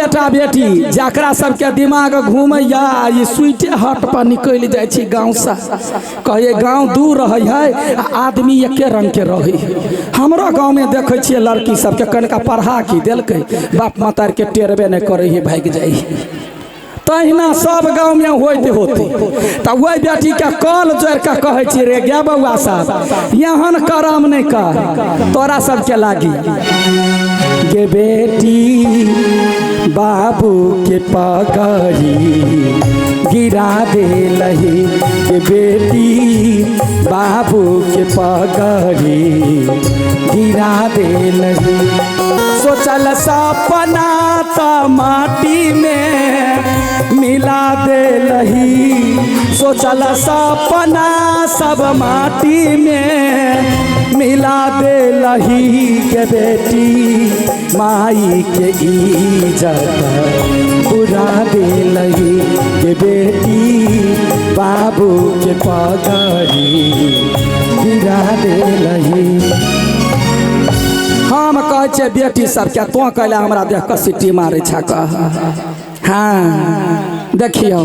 बेटा बेटी जकरा सबके दिमाग घूमैया ई स्वीटे हट पर निकलि जाइ छी गाँवसँ, कहिए गाँव दूर रहै है आ आदमी एके रंगके रहै है। हमरो गाँवमे देखै छियै लड़की सबके कनिका पढ़ा की देलकै, बाप मतारके टेरबे नहि करै है, भागि जाइ है। तहिना सब गाँवमे होइत होते तऽ ओहि बेटीके कल जोड़ि कऽ कहै छियै, रे गे बौआ साहब, एहन करम नहि कर, तोरा सबके लागी गे बेटी बाबू के पगड़ी गिरा देलही, के बेटी बाबू के पगड़ी गिरा देलही। सोचल सपना त माटी में मिला देलही, सोचल सपना सब माटी में मिला देलही। के बेटी माई के इज्जत बुरा देलही, के बेटी बाबू के पगड़ी गिरा देलही। हम कहै छियै बेटी सबके, तोँ कहले हमरा देख कऽ सीटी मारै छह कह। हाँ देखियौ,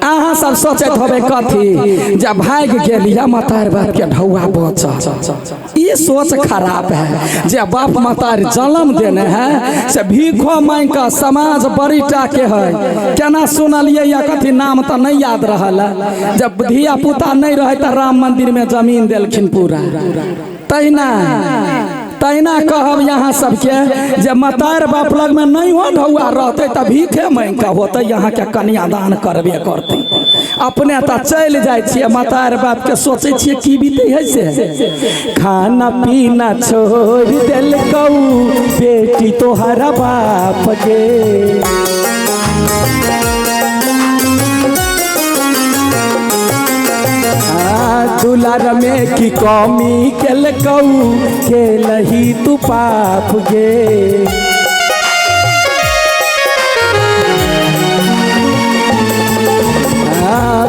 अहाँ सब सोचैत होबै कथी जे भागि गेलियै मतार बापके ढौआ बचल। ई सोच खराब है। जे बाप मतार जन्म देने है से भीखो मांगि कऽ समाज बड़ी टा के है। केना सुनलियै या कथी नाम तऽ नहीं याद रहल है, जब धिया पुता नहीं रहे तऽ राम मंदिर में जमीन देलखिन पूरा। तहिना तहिना कहब यहाँ सबके जे मतार बाप लग में नहीं हो ढौआ रहते तऽ भीखे मांगि कऽ होतै, यहाँ के कन्यादान करबे करतै। अपने तऽ चलि जाइ छियै, मतार बाप के सोचै छियै की बीतै है से। खाना पीना छोड़ि देलकौ बेटी तोहरा बाप के, दुलार में की कमी केलकौ केलही तू पाप गे।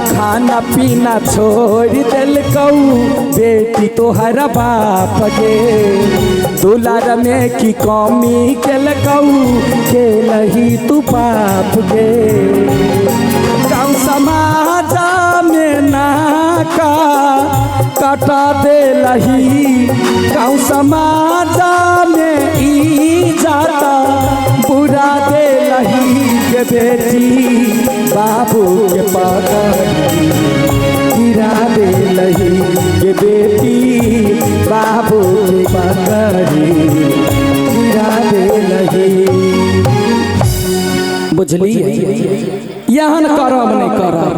खाना पीना छोड़ देलकौ बेटी तोहरा बाप गे, दुलार में की कमी केलकौ केलही तू पाप गे। गाँव समाज में नाका कटा देलही, गाँव समाज में इज्जत बुरा देलही। के बेटी बाबू के पगड़ी गिरा देलही, के बेटी बाबू के पगड़ी गिरा देलही। बुझलियै, एहन करम नहि करब।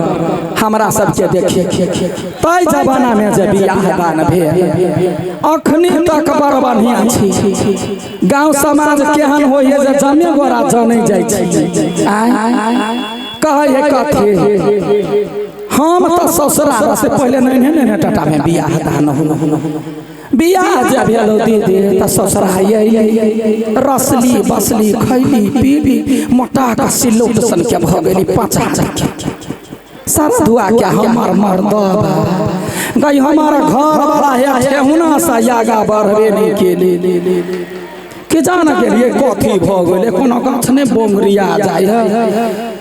हमरा सबके देखिए ताहि जमाना में जे बियाह दान भेल अखनी तक बड़ बढ़िया छी। गाँव समाज केहन होइ है जे जमे गोरा जनै जाइ छै, कहै है कथी हम तऽ ससुराल से पहिले नहीं ने टाटा में बियाह दान हो। बियाह जे भेल दीदी तऽ ससुरा रसली बसली खैली पीली मोटा का सिलौट सन के भऽ गेली 5 हाथ के सारा धुआ के हमर मर्दबा गई हमार घर वाला है ठेहुना सा आगा बढ़बे नहीं केली। के जान गेलिए कथी भऽ गेलै, कोनो गाछ नहि बोंगरिया जाइ है,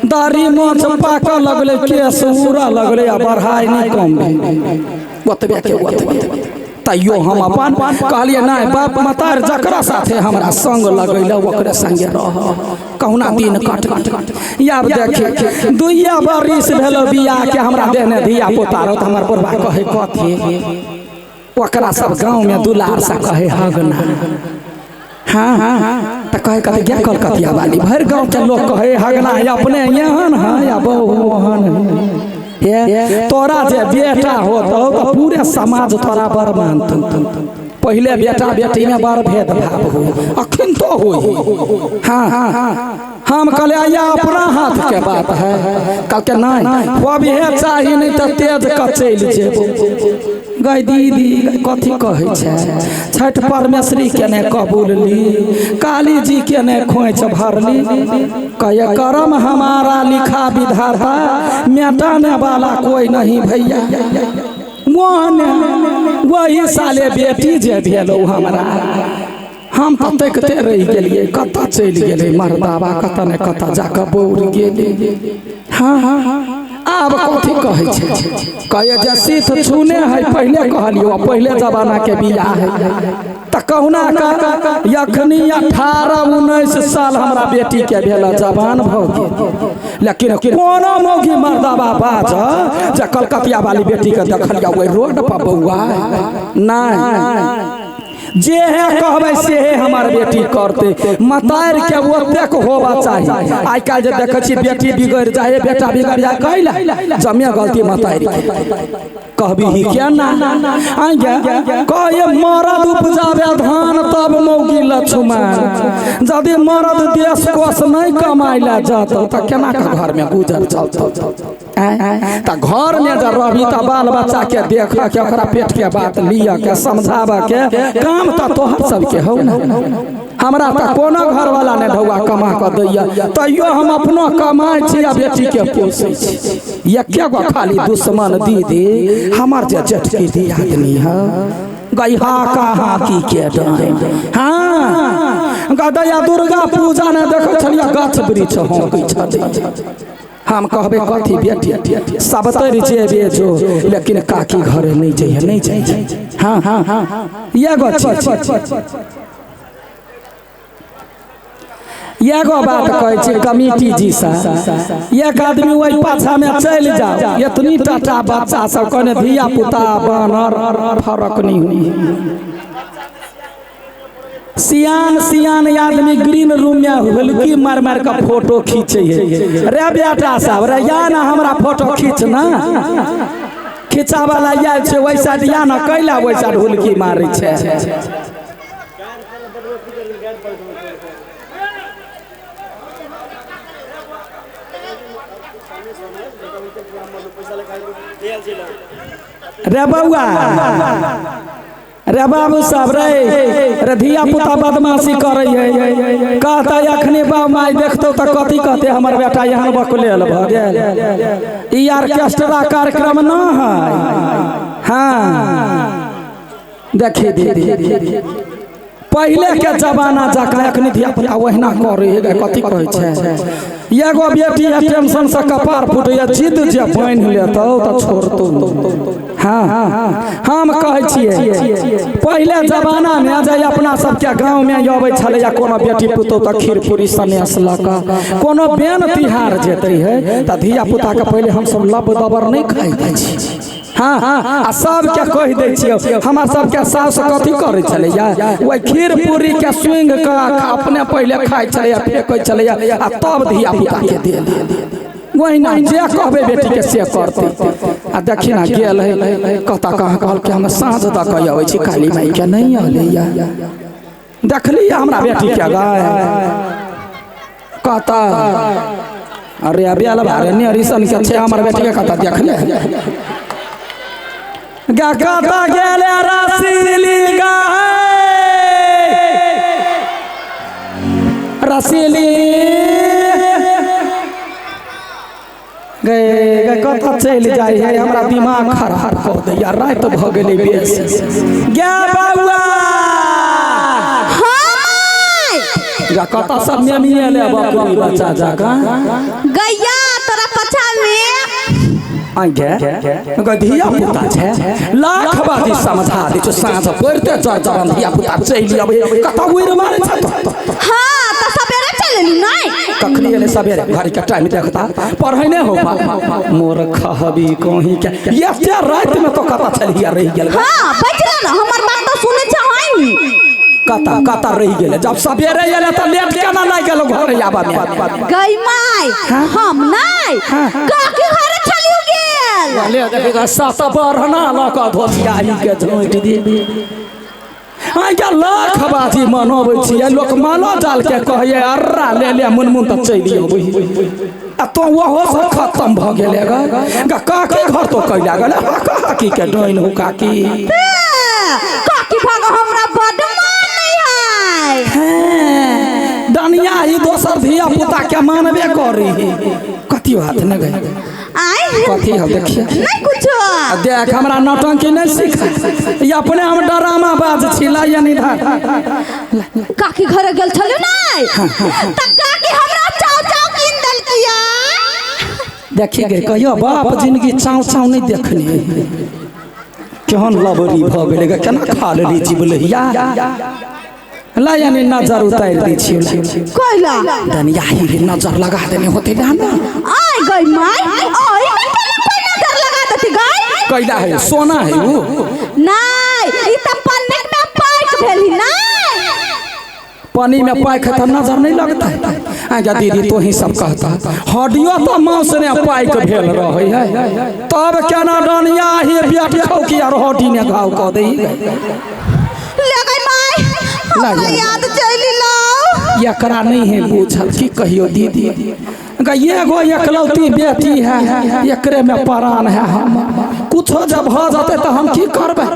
दाढ़ी मोछ पाकऽ लगलै, केश उड़ऽ लगलै आ बढ़ाइ नहि कम भेल, ओतबे के ओतबे। तैयो हम अपन कहलियै नहि बाप मतार जकरा साथे हमरा संग लगैले ओकरे संगे रह, कहुना दिन कट। आब देखी 2 बरिस भेल बियाह के, हमरा देने धिया पोता रहत, हमर बुढ़बा कहै कथी ओकरा सब गाँव में दुलार से कहै हगना। हाँ हाँ तऽ कहै कथी गे कलकतिया वाली, भरि गाँव के लोग कहै हगना अपने एहन है या बहु ओहन है। तोरा जे बेटा होतौ तऽ पूरे समाज तोरा बड़ मानतौ। पहिले बेटा बेटी में बड़ भेदभाव हो, अखन तो होई। हाँ हम कहले आया अपना हाथ के बात है, कहलकै नहीं होबहे चाही नहीं तऽ तेज कऽ चलि जेबो। गई दीदी कथी कहै छै, छठि परमेश्वरी के ने कबूलली, काली जी के ने खोइछ भरली, कहे करम हमारा लिखा विधाता मिटाने वाला कोई नहीं भैया। वही साले बेटी जे भेल हमरा, हम तऽ तकिते रहि गेलियै कतऽ चलि गेलै मरदाबा, कतऽ ने कतऽ जाकऽ बौर गेलै। हाँ आब कथी कहै छै, कहै जे सीत छूने है, पहिले कहलियौ पहिले जमाना के बियाह है। तऽ कहुना का अखनी 18-19 साल हमरा बेटी के भेल, जवान भऽ गेल, लेकिन कोनो मौगी मरदाबा बाज जे कलकतिया वाली बेटी के देखलियै ओहि रोड पर बौआ नहीं, जे है कहबै से है हमार बेटी करते। मतार के ओतेक होबा चाही। आइ काल्हि जे देखै छी बेटी बिगड़ि जाए बेटा बिगड़ि जाए, कैला जमे गलती मतार के कहबी ही क्या ना आइ कहे मरद उपजाबे धान तब मौगी लछुमान। यदि मरद देश कोष नहीं कमाइ ला जतौ तऽ केना के घर में गुजर चलतौ? तऽ घर में जब रहबी तऽ बाल बच्चा के देख के ओकरा पेट के बात लिअ के समझाबऽ के काम तऽ तोहर सबके हौ ना। हमरा तऽ कोनो घरवाला नहि ढौआ कमा कऽ दैया, तैयो हम अपनो कमाइ छी आ बेटी के पोसै छी। एके गो खाली दुश्मन दीदी हमर जे जेठकी दियादनी है, गैहा कहाँ की के डाइन। हाँ गदैया दुर्गा पूजा ने देखै छलियै गाछ वृक्ष हौंकै छलै। हम कहबै कथी बेटी सब तर जेबे जो, लेकिन काकी घरे नहीं जइहे, नहीं जइहे। हाँ हाँ एगो चीज एगो बात कहै छी कमिटी जी से, एक आदमी ओहि पाछा में चलि जाओ, एतनी टाटा बच्चा सब कहने धिया पुता बानर फरक नहीं हुई। सियान सियान आदमी ग्रीन रूम में हुलकी मार मार के फोटो खींचे है। रे बेटा साहब रे या ना हमरा फोटो खींच ना, खींचा वाला आयल छै ओहि साइड या ना कैला ओहि साइड हुलकी मारै छै। रे बउआ रे बाबू साहब रे रे धिया पुता बदमाशी करे है, कहता अखनी बाप माय देखतो तऽ कथी कहते हमर बेटा यहाँ बकलेल भऽ गेल। ई ऑर्केस्ट्रा कार्यक्रम न है। हाँ देखी दीदी पहले के जमाना जकाँ अखनी धिया पुता ओहिना करे है। कथी कहै छै एगो बेटी है टेंशन से कपार फूटैया, जिद जे बान्हि लेतौ तऽ छोड़तौ। हाँ हम कहै छियै पहिले जमाना में जे अपना सबके गाँव में अबै छलैया कोनो बेटी पुतोह तऽ खीर पूरी सनेस लऽ कऽ कोनो बेन तिहार जेतै है तऽ धिया पुताके पहिले हमसब लब दबर नहि खाइ दै छी। हाँ आ सबके कहि दै छियै हमर सबके साउस कथी करै छलैया ओहि खीर पूरी के सुंघ कऽ अपने पहिले खाइ छलैया फेकै छलैया आ तब धिया पुताके देल। वहिना जे कहबै बेटी के से करतै। आ देखी ना गेल है कतऽ कहाँ कहलकै हम साँझ दऽ कऽ अबै छी काली माई के नहीं अलैया। देखलियै हमरा बेटी के गाय कतऽ अरे अबे भारे नेरी सन के छै हमर बेटी के कतऽ देखले गा कतऽ गेलै रसीली गाय रसीली गए कतऽ चलि जाइ है, हमरा दिमाग खराब कऽ दैया, राति भऽ गेलै बेसी। गे बउआ गा कतऽ सब मेमियेले बकरी बच्चा जकाँ गैया तोरा पछा में आगे धिया पुता छै लाख बाजी समझा दै छौ, साँझ पड़िते चढ़ जवान धिया पुता चलि अबै कतऽ उड़ि मारै छै। हाँ तऽ सबेरे चलि एली नहि कखनी एलै सबेरे, घड़ी के टाइम देखता पढ़ै नहि हो पा मोर खहबी कहीं के एते राति में तो कतऽ छलियै रहि गेल। हाँ बचला ना हमर बात तऽ सुनै छै हई कतऽ कतऽ रहि गेलै, जब सबेरे एलै तऽ लेट केना लागि गेल घर आबऽ में। गई माय हम नहि काकी घरे चलियो गेल ले देखिगा सात बरहना लऽ कऽ धोतियाही के झोंटि दी। आइ लाख बाजी मनबै छियै लोक मालो जाल के कहैया अर्रा ले ले मुनमुन तऽ चलि अबै आ तो ओहो सब खत्म भऽ गेलै गा काकी घर तो कैला गेलै काकी के डाइन हो काकी काकी भाग हमरा बड मानै है। डान डनिया ही दोसर धिया पुता के मानबे करी कथी बात न गई आय कथी हम देखिए नहीं कुछो देख हमरा नौटंकी नहीं सीख ई अपने हम डरामा बाज छिला या निधार काकी घरे गेल छलू नहीं त काकी हमरा चाव चाव कीन देलकिया देखिए गे कहियो बाप जिंदगी चाव चाव नहीं देखने केहन लबरी भऽ गेलै गे केना खा लेली जिबलहिया ला यानी नजर उतारि दै छियै कोइला डनिया ही नजर लगा देने होते ना आय गई माय ओइ में केना कोई नजर लगा देती गई कैला है सोना है उ नहीं ई त पन्ने में पाइक भेली नहीं पानी में पाइक है तो नजर नहीं लगता है आजा दीदी तो ही सब कहता हड्डियो तो मांस ने पाइक भेल रहे है तब केना डनिया ही बेट खौकी और हड्डी ने घाव कऽ दै ले गई माय ला हमरा जा। याद चलि लाओ एकरा नहीं है बूझल की कहियो दीदी एगो एकलौती बेटी है एकरे में परान है हम कुछो जब भऽ जेतै तऽ हम की करबै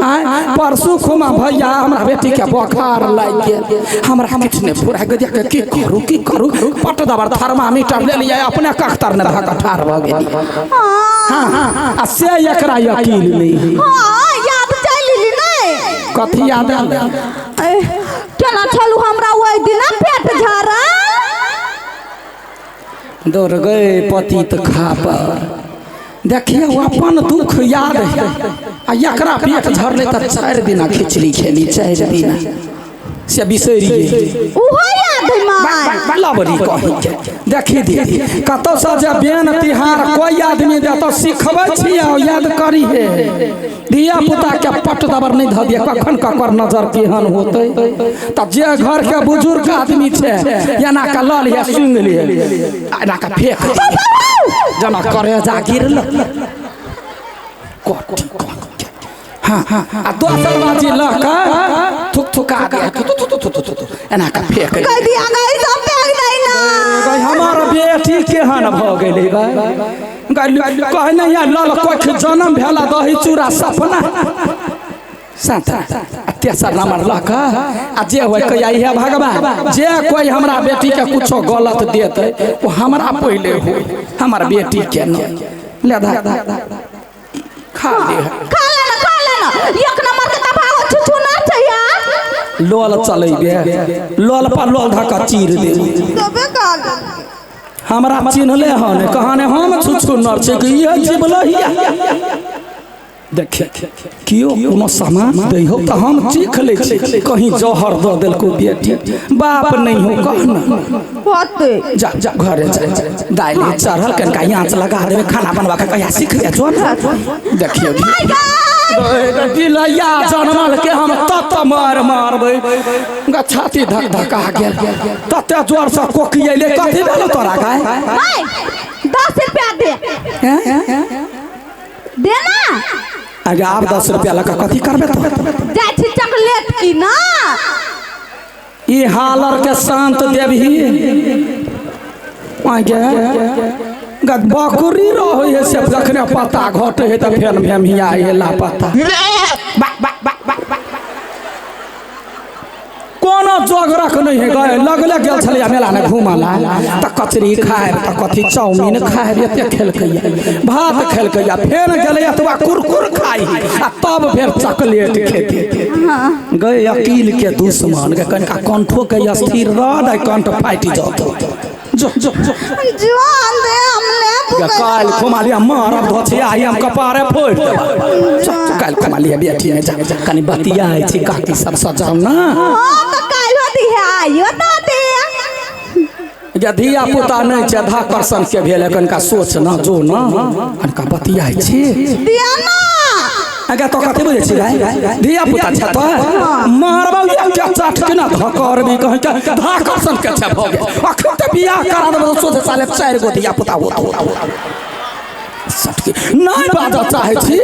आँय परसू खुमा भैया हमरा बेटी के बोखार लागि गेल हमरा किछु नहि फुरा गेल देख के की करू की करू पट दबर थर्मामीटर ले लियै अपने कख्तर ने धऽ कऽ ठाढ़ भऽ गेली हां हाँ आ से एकरा यकीन नहीं है हां याद चलि ली नहीं कथी याद आयल ए, केना छलू हमरा ओहि दिना पेट झाड़ा दौड़ गए पतित खा पर देखिए वो अपन दुख याद है आ एकरा पेट झरले तऽ 4 दिना खिचड़ी खेली 4 दिना से बिसरि गेली उहो याद है माय लबरी कही के देखी दीदी कतौ से जे बेन तिहार कोई आदमी देतौ सिखबै छियै याद करी हे धिया पुता के पट दबर नहीं धऽ दिया कखन ककर नजर केहन होतै तऽ जे घर के बुजुर्ग आदमी छै एना के लऽ लिहे सुनि लिहे एना के फेंक दिहे। जेना करेजा गिरल कटी कटी। हाँ हाँ आ दोसर बाजी लऽ कऽ थुक थुका दिया थु थु थु थु थु थु एना के फेंक कह दिया गई सब फेंक दई ना गई हमार बेटी केहन भऽ गेलै गई कहै नहीं है लल कोख जन्म भेला दही चूड़ा सपना सात आ तेसर नंबर लऽ कऽ आ जे होइ कहिया हे भगवान जे कोई हमरा बेटी के कुछो गलत देतै ओ हमरा पहिले होय हमर बेटी के नहि ले धा खा ले खा लेना खा लेना एक नंबर के तब भागो छुछु ना चाहिए लोल चलेबे लोल पर लोल धऽ कऽ चीर देबै तबे खा ले हमरा चिन्हले हन कहने हम छुछु नर छै कि इहे जिबलहिया देखे कियो कोनो सामान दै हो तऽ हम चीख लै छी कहीं जहर दऽ देलको बेटी बाप नहीं हो कहना होते जा जा घरे जा दालि चढ़ल कनिका आँच लगा देबै खाना बनवा के कहिया सीख जा जो ने देखियौ माय गॉड बिलैया जनमल के हम तत मार मारबै गा छाती धक धका गेल तते जोर से कोकियले कथी भेल तोरा गाय माय 10 रुपया दे हैं? दे ना अगे आब 10 रुपया लऽ कऽ कथी करबै तो जाइ छी चॉकलेट की ना ई हालर के शांत देबही आगे गद बकरी रहै है से जखने पत्ता घटे है तऽ फेन भेमिया हे लापता कोनो जोगरक नहीं है गए लगले गेल छलियै मेला में घूमला तऽ कचरी खायब तऽ कथी चाउमीन खायब एते खेलकैया भात खेलकैया फेन गेलै एतबा कुरकुर खाइ आ तब फेर चॉकलेट खेतै गए अकील के दुश्मन के कनिका कंठो के स्थिर रह दे कंठ फाटि जात जो जो जो जुआन दे हम ले गे काल्हि खुमा लिया मारब धोछिया आइ हम कपारे फोड़ि देब काल्हि खुमा लिया बेटी ने जा कनि बतियाइ छी काकी सब सजाउ ना हां त काल्हि दी है आइयो त दे जे धिया पुता नहीं छै धाकर्षण के भेल है कनिका सोच न जो न कनिका बतियाइ छी दिया ना अगे तो कथी बुझै छी गाय धिया पुता छै तो मारबौ एक चाट के ना धकरबी कहीं के धाकर्षण के छै भऽ गेल अखन तऽ बियाह करा देबै तऽ सोझे साले 4 गो धिया पुता होत सटके नहीं बाजऽ चाहै छी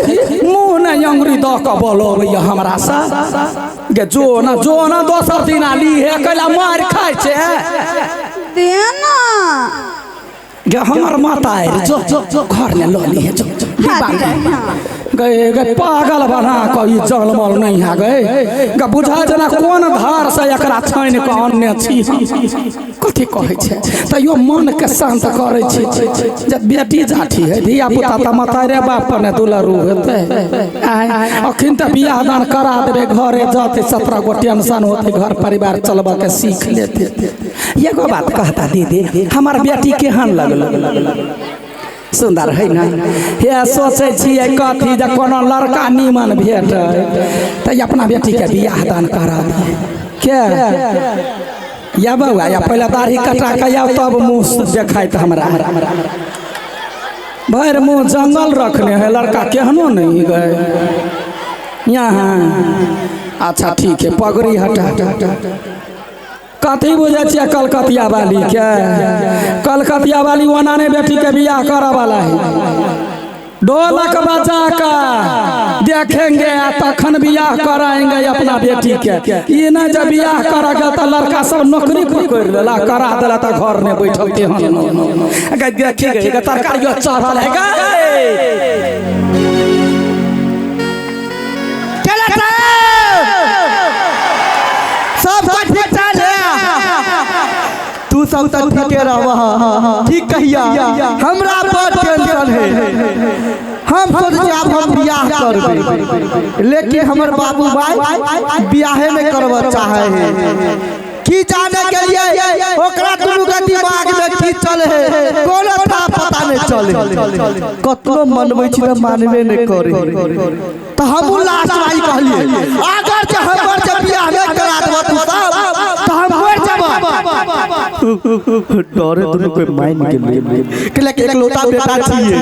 मुँह नहि अंगुरी दऽ कऽ बोलबैया हमरा सँ गे जो न दोसर दिन ली हे कैला मारि खाइ छै दे ना गे हमर माता आइ जो जो घर में लऽ ली जो डिब्बा में। गए गए पागल बना कऽ ई जलमल नहीं है गए ग बुझा जेना कोन धार से एकरा छानि कऽ अनने छी। कथी कहै छै तैयो मन के शांत करै छी जब बेटी जाठी है धिया पुता तऽ मतारे बाप पर ने दुलरू हेतै। अखन तऽ बियाह दान करा देबै घरे जतै 17 गो टेंशन होतै घर परिवार चलबऽ के सीख लेतै। एगो बात कहता दीदी हमर बेटी केहन लगल? सुंदर है ना? हे सोचै छियै कथी जे कोनो लड़का नीमन भेटै तऽ अपना बेटीके बियाह दान करा दियै। के या बौआ या पहिले दाढ़ी कटा के आउ तब मुँह देखाइत हमरा। भरि मुँह जंगल रखने है लड़का केहनो नहीं गए यहाँ। अच्छा ठीक है पगड़ी हटा। कथी बुझै छियै कलकतिया वाली के? कलकतिया वाली ओना ने बेटी के बियाह करऽ वाला है। ढोलक बजा के देखेंगे आ तखन बियाह कराएंगे अपना बेटी के। ई नहि जे बियाह करऽ गेल तऽ लड़का सब नौकरी पकड़ि लेला करा देला तऽ घर नहि बैठल तेहन देखी गई तरकारियो चढ़ल है गए। सब ठीक चल तू सब तो ठीके रहबह। ठीक कहिया हमरा पर टेंशन है। हम सोचै आब हम बियाह करबै लेकिन हमर बाबू भाई बियाहे नहीं करबऽ चाहे है। की जाने के लिए ओकरा दुनू के दिमाग में की चले है कोनो था पता नहीं चले। कतनो मनबै छी तऽ मानबे नहीं करे। तो हमहूँ लास्ट भाई कहलिए अगर जे हमर जे बियाह नहीं करा देबऽ तू सब तो हम मर जाबऽ। डरे दुनू कोई मान गेलै कहलक एकलौता बेटा छियै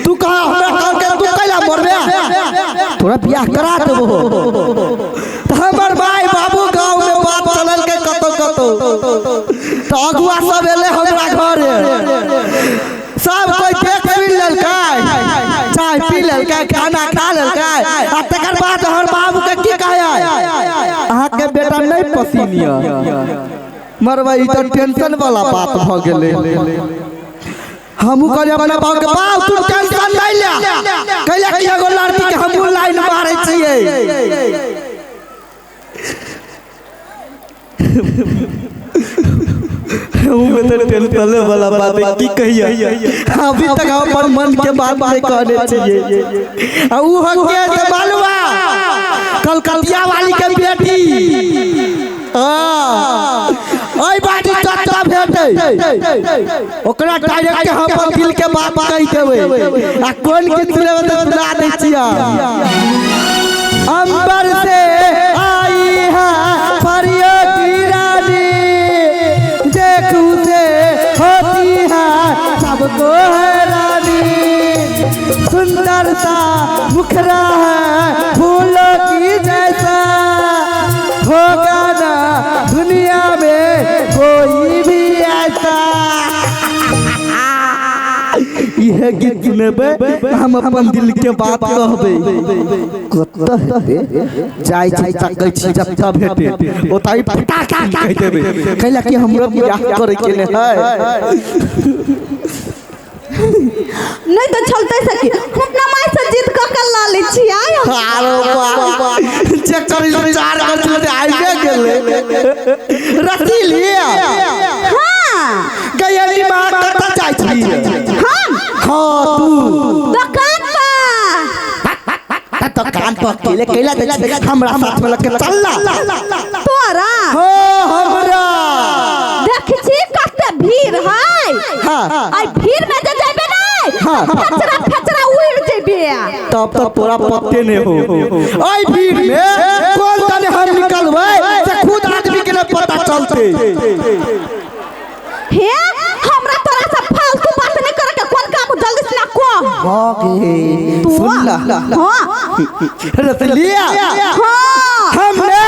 तू कहा हमरा कहलकै तू कैला मरबे तोरा बियाह करा देबो। तो हमर माय बाबू गाँव में बात चलल के कतौ कतौ तो अगुआ सब एलै हमरा घरे सब कोई देख पी लेलकै चाय पी लेलकै खाना खा लेलकै आ तकर बाद हमर बाबू के की कहै अहाँके बेटा नहीं पसीन यऽ मरबै ई तऽ टेंशन वाला बात भऽ गेलै। हमहूँ कहलियै अपना बाबू के बाबू तू टेंशन नहीं ले कैला कि एगो लड़की के हमहूँ लाइन मारै छियै। टेंशन वाला बात है की कहिया अभी तक हम अपन मन के बात नहीं कहने छियै। आ उ हो के से बालुआ कलकतिया वाली के बेटी ओइ बाटी चच्चा भेटै ओकरा डायरेक्ट हम अपन दिल के बात कहि देबै आ कोन गीत सुनेबै तऽ सुना दै छियै। अंबर से आई है परियों की रानी देखू से होती है सबको हैरानी सुंदर सा मुखरा है फूलों की जैसा होगा ना दुनिया में कोई भी ऐसा। यह गीत सुनेबै हम अपन दिल के बात कहबै। कतऽ हेतै जाइ छी तकै छी जतऽ भेटे ओतहि फटाक कहि देबै कैला कि हमरो बियाह करे के ने है। नहीं तो चलते सकी हम अपना माय से जिद क के ला लै छी। आरो बाप चेक करी चार कर चलते आइबे गेलै रसीली। हां गयली मां कतऽ जाइ छी? हम हां तू दुकान पर। दुकान पर अकेले कैला जाइ छी? हमरा साथ में लके चल ना तोरा। हो हमरा देख छी कते भीड़ है। हां आई भीड़ में जे जाबे नै फचरा फचरा उड़ जेबे तब तक तोरा पते नहीं हो। आई भीड़ में कौन तने हम निकलबै से खुद आदमी के नहीं पता चलते। हे हमरा तोरा से फालतू बात नहीं करे के कोन काम जल्दी से ना को ओके सुन ला। हां रसलिया हां हमने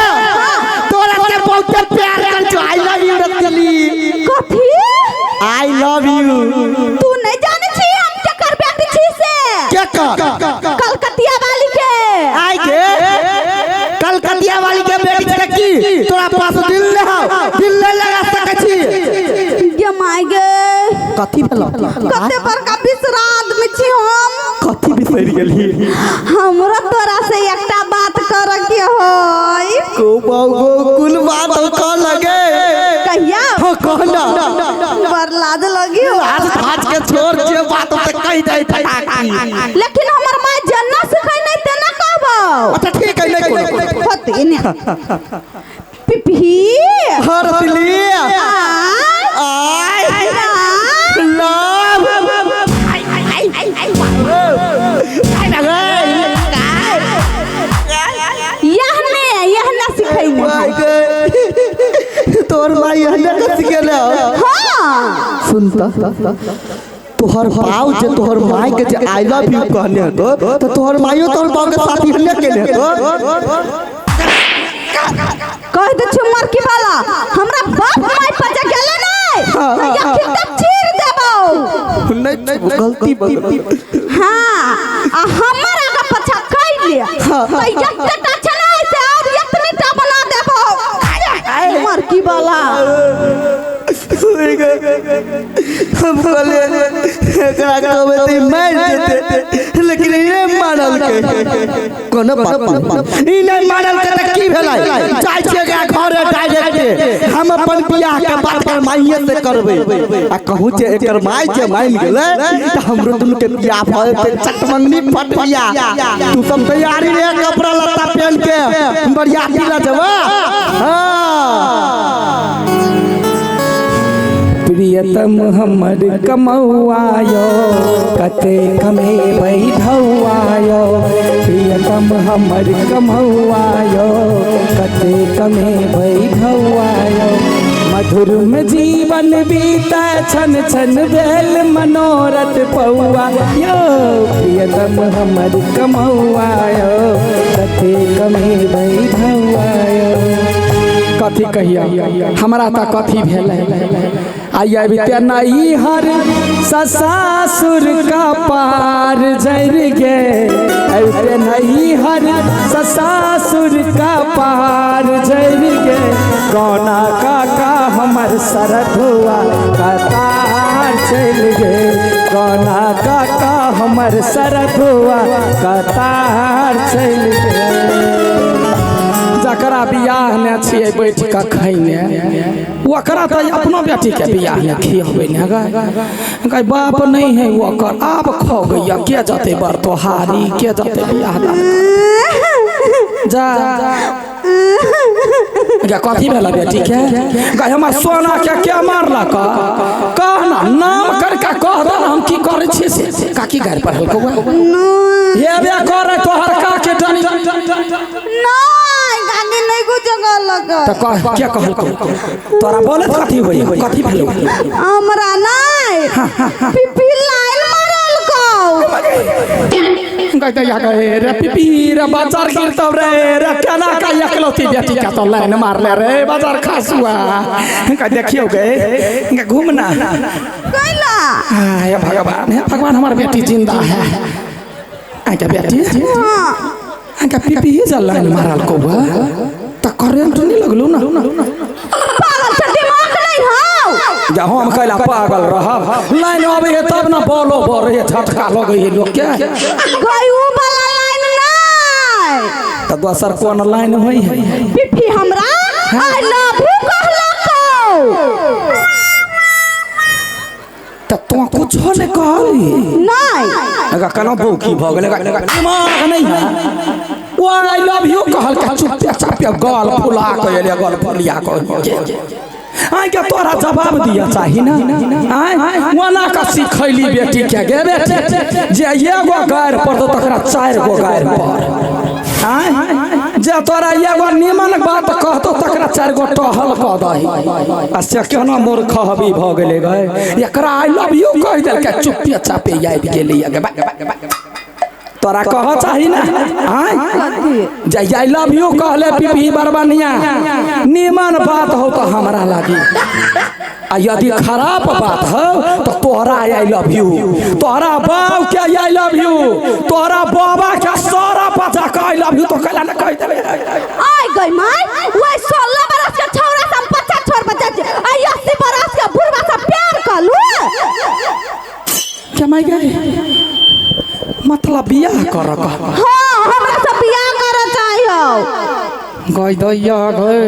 तोरा से बहुत प्यार कर जो I love you रसली। कथी I love you? तू नहीं जाने छी हम केकर बेटी छी से? केकर? कलकतिया वाली के। आई के कलकतिया वाली के बेटी छै की तोरा पास दिल नहीं हौ दिल नहीं लगा सकै छी। गे my गे कथी भेल? कते बड़का बिसरा आदमी छी हम। कथी बिसरि गेली। हमरा तोरा से एकटा बात कर के होय। को बाबू कुल बात कह लगे कहिया? हां कहना। बड़ लाज लगी हो। लाज थाज के छोड़ जे बात ते कह दे फटाकी। लेकिन हमर माय जन्ना सिखै नहीं तेना कहबो। अच्छा ठीक है नहीं कोनो होते ने पिपी हर दिली आय लव यह ना सिखै ने तोर माई यहने के सिखेले। हां सुनता तोहर बाऊ जे तोहर माई के जे I love you कहने हतो तो तोहर माईयो तोहर बाऊ के साथ हने केले हतो। कह दे छु मरकी वाला हमरा बाप माई पर जे गेले नै त यखिन तक चीर देबौ। नहीं गलती। हां आ हमर आगा पछा कइ ले त एकटा छलै से और इतनी टा बना देबौ मरकी वाला। हम कहले एकरा कहबे त मार जेते लेकिन ई नै मानल के कोनो बात नहीं। ई नै मानल के त की भेलै जाय छियै एकरा घरे डायरेक्ट हम अपन बियाह के बात पर माइये से करबै आ कहूं जे एकर माय जे मान गेलै त हमरो दुनू के बियाह भ जेतै चटमंगनी फटबिया। तू सब तैयारी रे कपड़ा लत्ता पहन के बरियाती ला जेबा। हां प्रियतम हमर कमौआयो कते कमेबै धौआयो। प्रियतम हमर कमौआयो कते कमेबै धौआयो। मधुर में जीवन बीता छन छन भेल मनोरथ पौआ यो। प्रियतम हमर कमौआयो कते कमेबै धौआयो। कथी कहिया हमरा त कथी भेलै आई अबिते नहीं हर ससासुर का पार जर गे। अबिते नहीं हर ससासुर का पार जर गे। गौना काका हमर सरधुआ कतार चल गे। गौना काका हमर सरधुआ कतार चल गे। जकरा बियाह ने छियै बैठ के खैने ओकरा तो अपनो बेटी के बियाह ने खियबै ने गए बाप नहीं है ओकर आब खो गैया के जते बर तोहारी के जते बियाह जा गे। कथी भेला बेटी के गए हमर सोना के के मारलक कहना नाम करके कह दे हम की करै छियै से काकी गारि पढ़लको हे बे करे तोहर काके डनी गाली नहीं कुछ कहलक त कह के कहलको तोरा बोलत कथी होई कथी भेलो हमरा नै पिपी लाइन मारलको कहते या कहे रे पिपी रे बाजार गिरतब रे रे केना का एकलौती बेटी के तो लाइन मारले रे बाजार खासुआ। कह देखियो गे घूमना कैला। हे भगवान हे भगवान हमार बेटी जिंदा है। आ के बेटी हां आ पीपी ही जल लाइन मारल को त करेंट नहीं लगलो ना। पागल से दिमाग नहीं हो जा हम कैला पागल रहब लाइन आवे है तब ना बोलो बोरे झटका लगे है लोग के गई उ वाला लाइन नहीं त दोसर कोन लाइन होई है। पिपी हमरा I love you कहलको त तो कुछो नहीं कहली नहीं अगा केना बौकी भ गेलै दिमाग नहीं है वो I love you कहल के चुपे चापे गल फुला के एले गल फुलिया के आइ के तोरा जवाब दिया चाही ना। आइ ओना का सिखैली बेटी के गे बेटी जे एगो गारि पड़तो तकरा चारि गो गारि पड़। आइ जे तोरा एगो निमन बात कहतो तकरा चारि गो टहल क दही आ से केना मूर्ख हबी भ गेलै गए एकरा I love you कहि देलकै चुपे चापे आबि गेलै गे। तोरा कह चाही ना। आय जे I love you कहले पीपी बरबनिया निमन बात हो तो हमरा लागी आ यदि खराब बात हो तो तोहरा I love you तोहरा बाप के I love you तोहरा बाबा के सारा पता के I love you तो कहला ना कह देबे। आय गई माय ओइ 16 बरस के छौरा से हम 50 छोर बच्चा छी आ 80 बरस के बुढ़वा से प्यार कलू। क्या माय गई मतलब बियाह कर कह। हाँ हमरा से बियाह कर चाहियो। गई दैया गई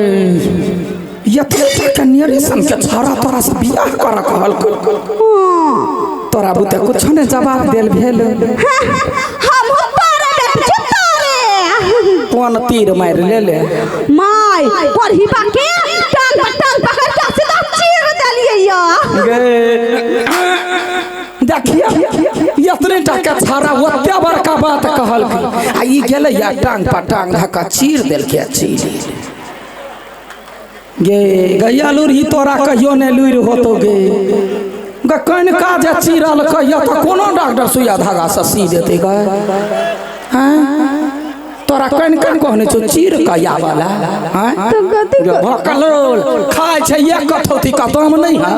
यते कन्यारी सन के छाड़ा तोरा से बियाह कर कहल। तोरा बुते कुछ ने जवाब देल भेल। हम तोरे बेटी छी तोरे। कोन तीर मार ले ले my पढ़ीबा के टांग पर टांग पकड़ के सीधा चीर देलिए या गे। देखिए इतने टाका छाड़ा ओते बड़का बात कहल आ ई गेलै या टांग पर टांग धक्का चीर देलकै चीर गे। गैया लूर ही तोरा कहियो ने लूर होतो गे। कनिका जे चीरल कहियो तो कोनो डॉक्टर सुइया धागा से सी देते गे। हैं तोरा कनिका कहने छौ चीर कया वाला। हैं भकलोल खाय छै एक कठौती का दाम नहीं है।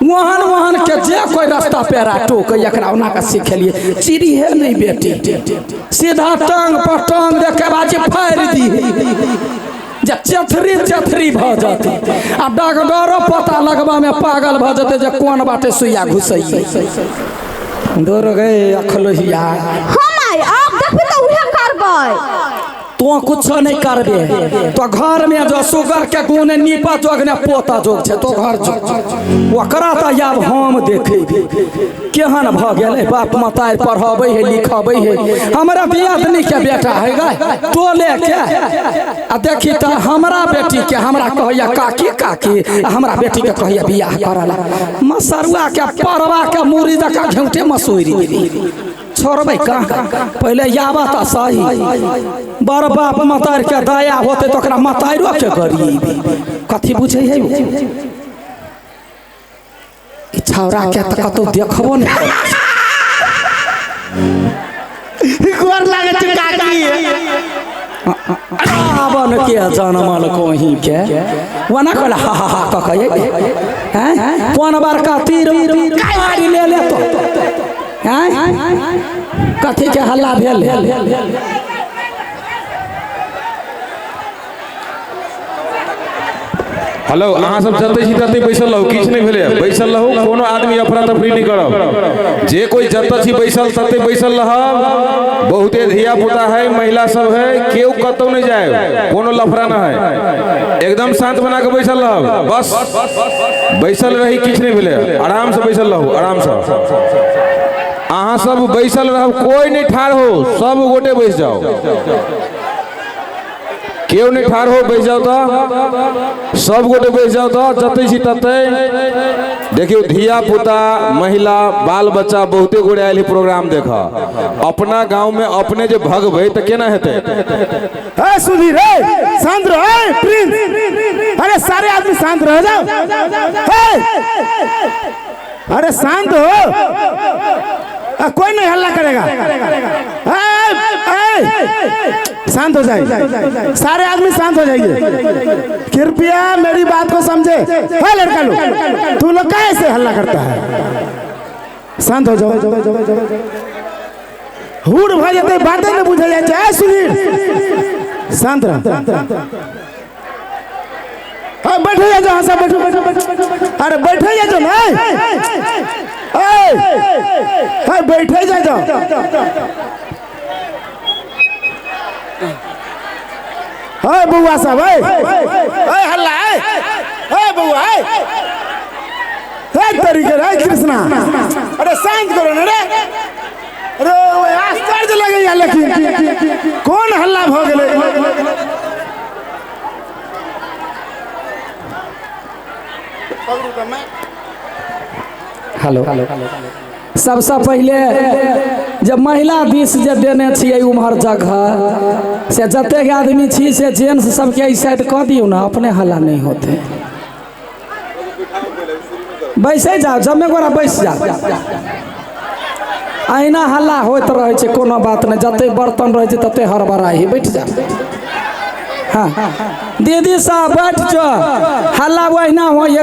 वहन वहन के जे कोई रास्ता पेरा टोक एकरा ओना के सिखेलिए चिड़ी है नहीं बेटी सीधा टांग पर टांग दे के बाजी फाड़ दी जे चथरी चथरी भ जाती आ डॉक्टरो पता लगबा में पागल भ जते जे कोन बाटे सुइया घुसई दूर गए अखलोहिया। हम आई आप देखबे त उहे करबै। तो कुछ नहीं करबे तो घर में जो सुगर के गुण नीपा जोग ने पोता जोग छे तो घर जो ओकरा त आब हम देखे केहन भ गेलै। बाप मतार पढ़ाबै है लिखाबै है हमरा दियादनी के बेटा है गे टोले के आ देखी त हमरा बेटी के हमरा कहैया काकी काकी आ हमरा बेटी के कहैया बियाह करला मसरुआ के परवा के मुरी जका घेउटे मसूरी छोड़बै कहाँ। पहले याबा त सही बड़ बाप मतार के दया होते तो ओकरा मतारो के गरीबी कथी बुझै है ई छौड़ा के त कतौ देखबो नै गोर लागे छै काकी। रावण के जनमल कोही के वना कहला हा हा हा क कहे हैं कोन बड़का तीर मारि ले ले तो हैं कथी के हल्ला भेल। हेलो अहाँ सब जते छी तते बैसल रहू किछु नहि भेलै बैसल रहू कोनो आदमी अफरा तफरी नहि करब जे कोई जते छी बैसल तते बैसल रहब। बहुते धिया पुता है महिला सब है केओ कतौ नहि जाए कोनो लफड़ा न है एकदम शांत बना के बैसल रहब बस बैसल रही किछु नहि भेलै आराम से बैसल रहू आराम से अहाँ सब बैसल रहब कोई नहीं ठाढ़ हो सब गोटे बैस जाओ केओ नहीं ठाढ़ हो बैस जाओ तो सब गोटे बैस जाओ तो जते छी तते। देखियो धिया पुता महिला बाल बच्चा बहुते गोटे आयल प्रोग्राम देख अपना गांव में अपने जे भगबै त केना हेतै। ए सुधीर ए शांत रहो ए प्रिंस अरे सारे आदमी शांत रह जाओ ए अरे शांत हो कोई नहीं हल्ला करेगा। ए, ए, शांत हो जाइए सारे आदमी शांत हो जाइए कृपया मेरी बात को समझे। है लड़का लोग तू लोग कैसे हल्ला करता है शांत हो जाओ हुड़ भ जते बातें नहीं बुझे जाए। सुधीर शांत रह बैठे जाओ हाँ सब बैठो अरे बैठे जाओ ना बैठे जाओ। बउआ सब हल्ला बउआ तरीके रे कृष्णा अरे शांत करो ना रे। अरे आश्चर्य लगैया लेकिन कौन हल्ला भ गेलै। हेलो सबसे पहले जब महिला दिस जे देने छियै उम्हर जगह से जतेक आदमी छी से जेंट्स सबके एहि साइड कऽ दियौ ना अपने हल्ला नहीं होते। बैसे जाओ जमे गोरा बैस जाओ अहिना हल्ला होइत रहै छै कोनो बात नहीं जते बर्तन रहै छै तते हड़बड़ाइ बैठ जाओ। हाँ दीदी साहब बैठ जाओ हल्ला ओहिना होइए।